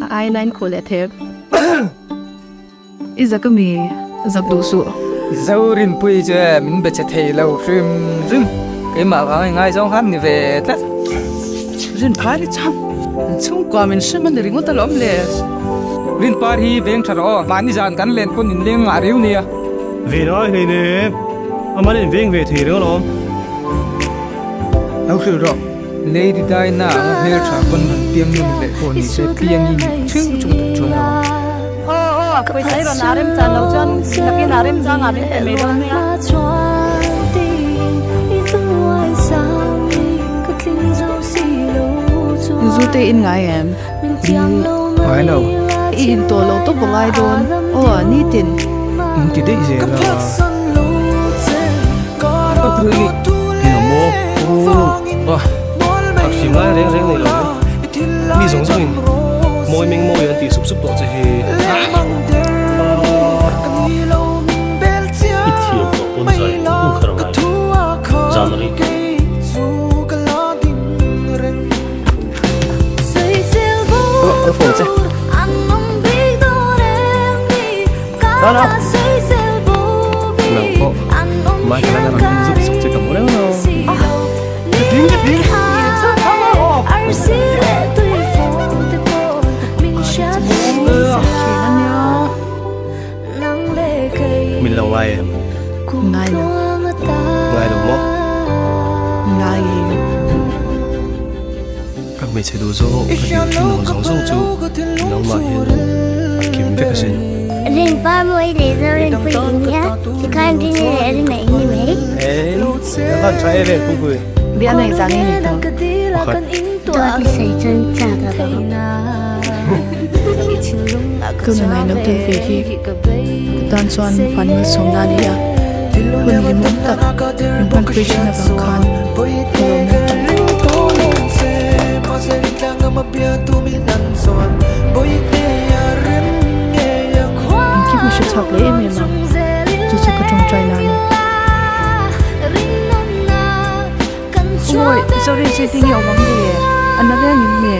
A ai line khuh leh thep. I zak ami? Zak duh suh. Zorinpui chu e min be che thei lo hrim hrim. Keimah vang i ngaizawng khan ni ve tlat. Rinpar hi chuan an chhungkua min hrem a ni ringawt alawm le. Rinpar hi veng tha rawh aw. Mahni zan kan len pawn inleng ngah riu nia. Ve ngai hlei nem. Aman in veng ve thei reng alawm. Lo hrilh rawh. Lady Diana anga hmeltha pawn rawn piang nun leh pawh ni se piang i nih theuh chu ka duh chuan lo ang. Aw aw, pawisa i rawn ah rem chan lo chuan takin ah rem chang ah min pe mai dawn nia. Zu te in ngai em? Ngai lo. I in tawh lo tawp a ngai dawn. Aw, nitin. In ti daih zel a. Engemaw Aw, a hrim lai reng reng nei lo mai. Mi zawng zawngin mawi meng mawi an tih sup sup tawh che hi. I thiam tawh pawn zai hung kher ngai lo. Zan a rih tawh. Ka phone che. Nang pawh Michael a rawn en zuk zuk che ka hmu reng lo. Ding ding. Min lo ngai em? Ngai lo. Ngai lo maw? Ngai em. Ka hmeichhe duh zawng ka dil thin ang zawng zawng chu nangmah hian a kim vek asin. Rinpa mawi leh Zorinpui in nia, tikhan Rini leh Rina in ni mai. Eng, ka van tha em em Pupui. Bial nei zang i ni tawh. Pakhat. Dawt i sawi chuan chak a lo. Ka nunai lo tel ve hi ka tan chuan van malsawmna a ni a, hun hlimawm tak min hmanpui thin avang khan ka lawm em. Engkim a hre chhuak leh em em ang, chu chu ka tawngtai na a ni. Awi, Zorin chu tinge awm ang le? A na reng in nge?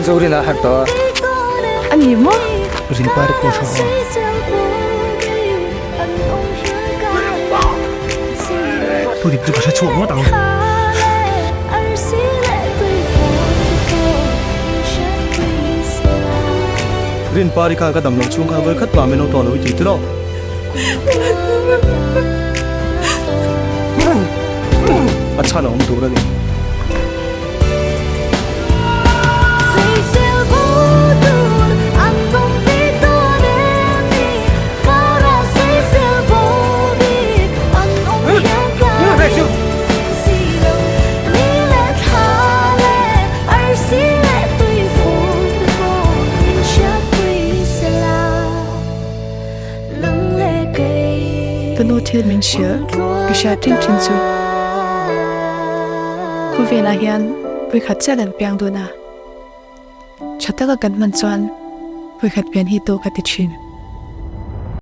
Zorin a harh tawh a. A ni maw? Rinpar pawh tha a. Thu dik chu ka hre chhuak ngawt ang. Rinpari khan ka dam loh chhung khan vawikhat mah min lo tawh lo i ti tiraw? A chhan a awm tur a ni. Ka nu thil min hrilh ka hriat thin thin chu khawvelah hian vawikhat chiah kan piang dun a, tha taka kan hman chuan vawikhat pian hi tawk a ti thin.